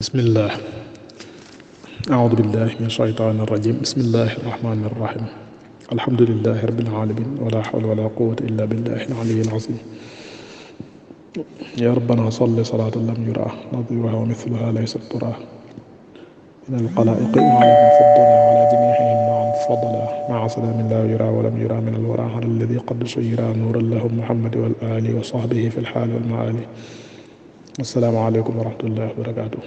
بسم الله. أعوذ بالله من الشيطان الرجيم. بسم الله الرحمن الرحيم. الحمد لله رب العالمين ولا حول ولا قوة إلا بالله العلي العظيم. يا ربنا صل صلاة لم يرى نظيرها ومثلها ليس ترى من الخلائق وعلى فضلا على جميعهم معا فضلا مع سلام لا يرى ولم يرى من الورى على الذي قد سيرا نورا له محمد والآل وصحبه في الحال والمآل. السلام عليكم ورحمة الله وبركاته.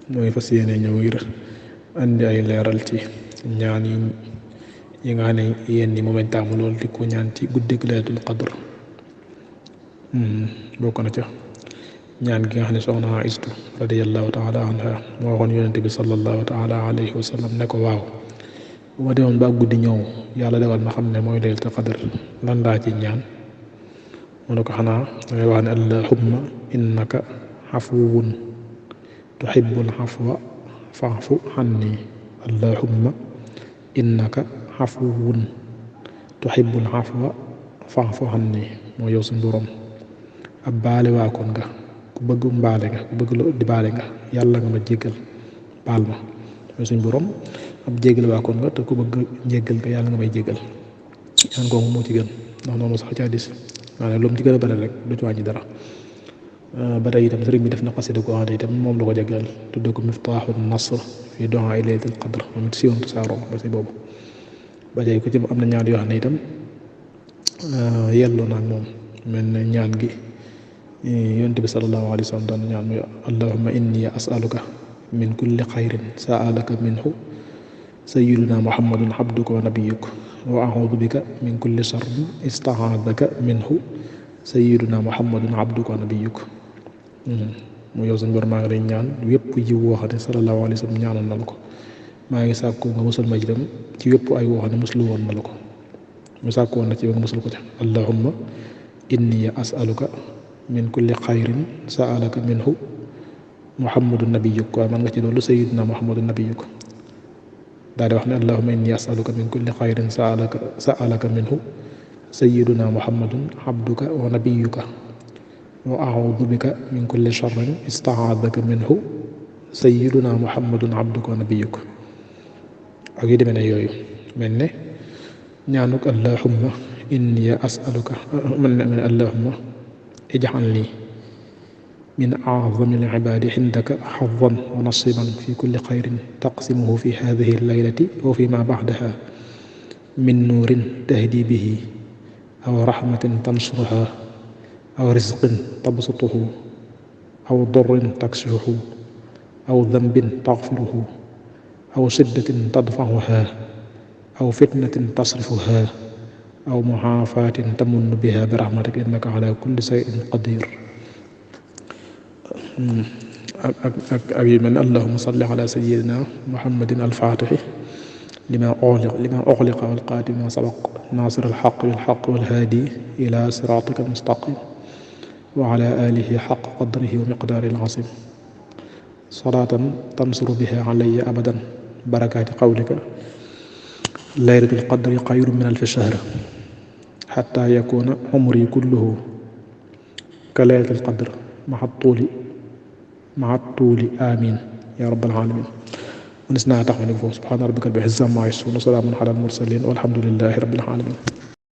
ñooy fas yéene ñëw ngir andi ay leeral ci ñaan yi nga xam ne yéen ñi moom lañ taamu lool di ko ñaan ci guddig laylatul qadr. bokk na ca ñaan gi nga xam ne soxna Aïsatu radiyallahu taala anha moo waxoon yonente bi sallallahu taala alayhi wa sallam ne ko waaw bu ma demoon ba guddi ñëw yàlla defal ma xam ne mooy laylatul qadr lan laa ci ñaan mu ne ko xanaa dangay wax ne allahumma innaka afuwun tuhibbul afwa fa'fu anni. allahumma innaka afuwun tuhibbul afwa fa'fu anni. moo yow suñ borom ab baale waakoon nga ku bëgg mbaale nga ku bëgg di baale nga yàlla nga ma jéggal baal ma. mooy suñ borom ab jéggal waakoon nga te ku bëgg njéggal nga yàlla nga may jéggal. ñaan googu moo ci gën ndax noonu sax ci hadiis maanaam lu mu ci gën a bari rek du ci wàññi dara. ba tey itam sëriñ bi def na xasida ko xam ne itam moom la ko jagleel tudde ko miftaaxu nasr fi du'aa laylatil qadr moom it siiwoon tasaaroo ba si boobu. ba tey ku ci am na ñaan yoo xam ne itam yelloo naag moom mel ne ñaan gi yonent bi sallallahu alayhi wa sallam daan ñaan muy allahumma inni as'aluka min kulli xayrin sa'alaka minhu sayyiduna muhammadun abduka wa nabiyyuka wa a'uudu bika min kulli sharrin ista'aadaka minhu sayyiduna muhammadun abduka wa nabiyyuka. mu yow suñ borom maa ngi lay ñaan wépp yiw woo xam ne sallallahu alayhi wa sallam ñaanoon na la ko maa ngi sàkku nga musal ma itam ci wépp ay woo xam ne muslu woon na la ko mu sàkku woon na ci nga musal ko ca. allahumma inni as'aluka min kulli xayrin sa'alaka minhu muhammadun nabiyyuk waaye man nga ci loolu sayyiduna muhammadun nabiyyuk daal di wax ne allahumma inni as'aluka min kulli xayrin sa'alaka minhu sayyiduna muhammadun abduka wa nabiyyuka wa a'uudu bika min kulli sharrin ista'aadaka minhu sayyiduna muhammadun abduka wa nabiyyuka ak yu demee ne yooyu. mel ne ñaanuk allahumma inni as'aluka man ne allahumma ij'alni min a'zami al-'ibaadi indaka hazan wa nasiiban fi kulli xayrin taqsimuhu fi haadihi al-laylati wa fi ma ba'daha min nuurin tahdi bihi aw rahmatin tansuruha aw rizqin tabsutuhu aw darrin takshifuhu aw dhanbin taghfiruhu aw shiddatin tadfa'uha aw fitnatin tasrifuha aw mu'aafatin tamunnu biha bi rahmatika innaka ala kulli shay'in qadir. ak yu mel ne allahumma salli ala sayyidina muhammadin al-faatihi lima ughliqa wal xaatimi lima sabaq naasir al-haqqi bil haqqi wal haadi ila siraatika al-mustaqim wa ala aalihi haqqa qadrihi wa miqdaarihi al-aziim salaatan tansuru biha alayya abadan barakaati qawlika laylatul qadri xayrun min alfi shahr xataa yakuuna umri kulluhu ka laylatil qadr ma'a tuuli amiin yaa rabbal aalamiin. manis naa tax ma ne foofu subhaana rabbika rabbil izzati ammaa yasifuun wa salaamun alal mursaliin walhamdulillaahi rabbil aalamiin.